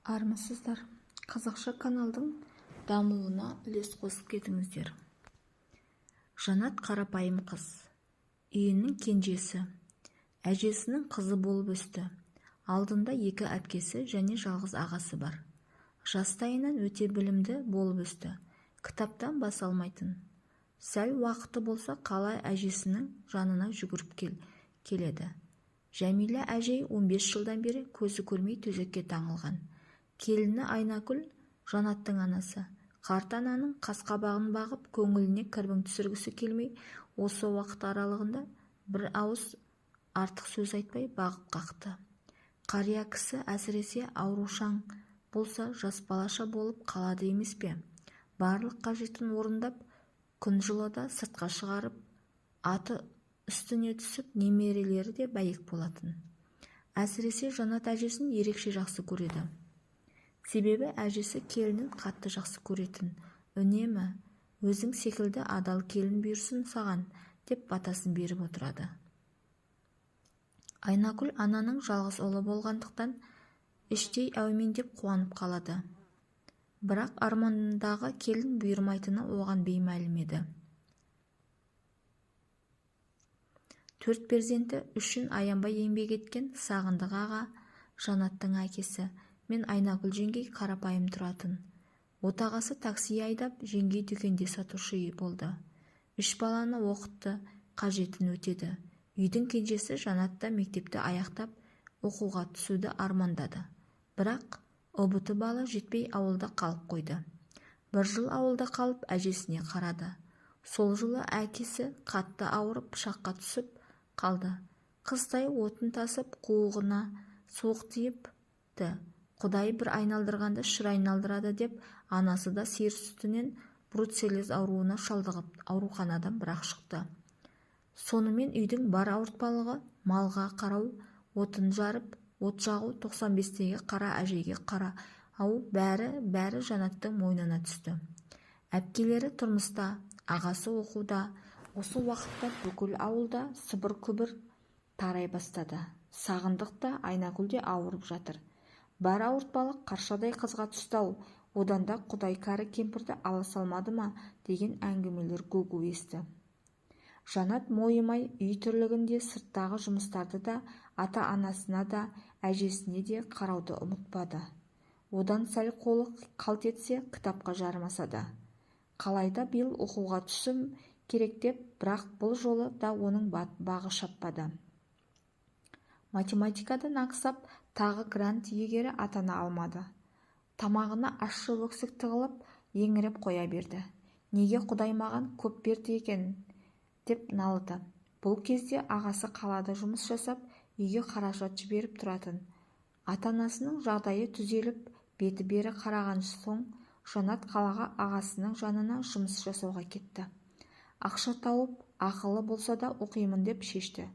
Армысыздар! Қазақша каналдың дамуына үлес қосып кетіңіздер. Жанат қарапайым қыз. Үйінің кенжесі. Әжесінің қызы болып өсті. Алдында екі әпкесі және жалғыз ағасы бар. Жастайынан өте білімді болып өсті. Кітаптан бас алмайтын. Сәл уақыты болса, қала әжесінің жанына жүгіріп келеді. Жәмила әжей 15 жылдан бері көзі көрмей төсекке таңылған. Келіні Айнакүл Жанаттың анасы. Қарт ананың қас-қабағын бағып, көңіліне кірбің түсіргісі келмей, осы уақыт аралығында бір ауыз артық сөз айтпай бағып қақты. Қария кісі, әсіресе аурушаң болса, жас балаша болып қалады емес пе? Барлық қажетін орындап, күн жылыда сыртқа шығарып, аты үстіне түсіп, немерелері де бәйек болатын. Әсіресе Жанат әжесін ерекше жақсы көреді. Себебі әжесі келінін қатты жақсы көретін. Үнемі «Өзің секілді адал келін бұйырсын саған» деп батасын беріп отырады. Айнакүл ананың жалғыз ұлы болғандықтан іштей әумин деп қуанып қалады. Бірақ арманындағы келін бұйырмайтыны оған беймәлім еді. Төрт перзенті үшін аянбай еңбек еткен Сағындық аға, Жанаттың әкесі мен Айнакүл жеңгей қарапайым тұратын. Отағасы такси айдап, жеңгей дүкенде сатушы болды. Үш баланы оқытты, қажетін өтеді. Үйдің кенжесі Жанат та мектепті аяқтап, оқуға түсуді армандады. Бірақ ҰБТ балы жетпей ауылда қалып қойды. Бір жыл ауылда қалып, әжесіне қарады. Сол жылы әкесі қатты ауырып, пышаққа түсіп қалды. Қыстай отын тасып, қуығына суық тиіпті. Құдай бір айналдырғанда шыр айналдырады деп, анасы да сиыр сүтінен бруцеллез ауруына шалдығып, ауруханадан бірақ шықты. Сонымен үйдің бар ауыртпалығы малға қарау, отын жарып, от жағу, 95-тегі қара әжейге қарау бәрі-бәрі Жанаттың мойнына түсті. Әпкелері тұрмыста, ағасы оқуда. Осы уақытта бүкіл ауылда сыбыр-күбір тарай бастады. Сағындық та, Айнакүл де ауырып жатыр. Бар ауыртпалық қаршадай қызға түсті-ау, одан да Құдай кәрі кемпірді ала салмады ма деген әңгімелер гу-гу есті. Жанат мойымай үй тірлігін де, сырттағы жұмыстарды да, ата-анасына да, әжесіне де қарауды ұмытпады. Одан сәл қолы қалт етсе, кітапқа жармасады. Қалайда биыл оқуға түсім керек деп, бірақ бұл жолы да оның бағы шаппады. Математикадан ақсап, тағы грант иегері атана алмады. Тамағына ащы өксік тығылып, еңіреп қоя берді. Неге Құдай маған көп берді екен деп налыды. Бұл кезде ағасы қалада жұмыс жасап, үйге қаражат жіберіп тұратын. Ата-анасының жағдайы түзеліп, беті бері қараған соң, Жанат қалаға ағасының жанына жұмыс жасауға кетті. Ақша тауып, ақылы болса да оқимын деп шешті.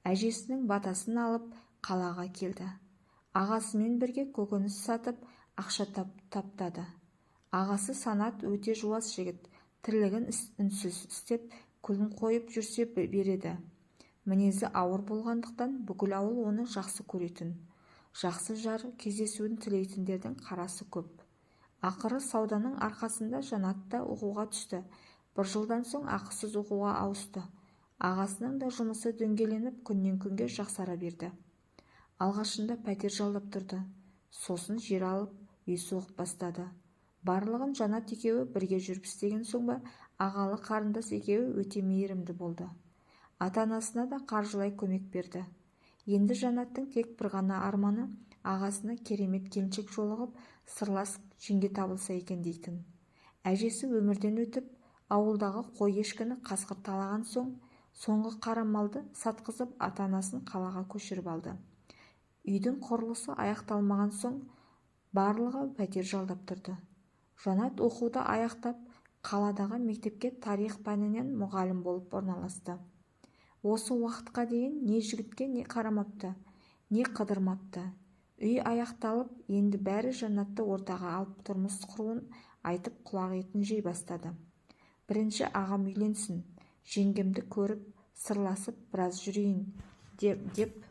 Әжесінің батасын алып, қалаға келді. Ағасымен бірге көкөніс сатып, ақша таптады. Ағасы Санат өте жуас жігіт, тірлігін үнсіз істеп, күлін қойып жүрсе береді. Мінезі ауыр болғандықтан бүкіл ауыл оны жақсы көретін. Жақсы жар кездесуін тілейтіндердің қарасы көп. Ақыры сауданың арқасында Жанат та оқуға түсті. Бір жылдан соң ақысыз оқуға ауысты. Ағасының да жұмысы дөңгеленіп, күннен күнге жақсара берді. Алғашында пәтер жалдап тұрды. Сосын жер алып, үй соғып бастады. Барлығын Жанат екеуі бірге жүріп істеген соң ба, ағалы қарындас екеуі өте мейірімді болды. Ата-анасына да қаржылай көмек берді. Енді Жанаттың тек бір ғана арманы ағасына керемет келіншек жолығып, сырлас жеңге табылса екен дейтін. Әжесі өмірден өтіп, ауылдағы қой ешкіні қасқыр талаған соң, соңғы қара малды сатқызып, ата-анасын қалаға көшіріп алды. Үйдің құрылысы аяқталмаған соң, барлығы пәтер жалдап тұрды. Жанат оқуды аяқтап, қаладағы мектепке тарих пәнінен мұғалім болып орналасты. Осы уақытқа дейін не жігітке не қарамапты, не қыдырмапты. Үй аяқталып, енді бәрі Жанатты ортаға алып тұрмыс құруын айтып құлақ етін жей бастады. Бірінші ағам үйленсін, жеңгемді көріп, сырласып біраз жүрейін деп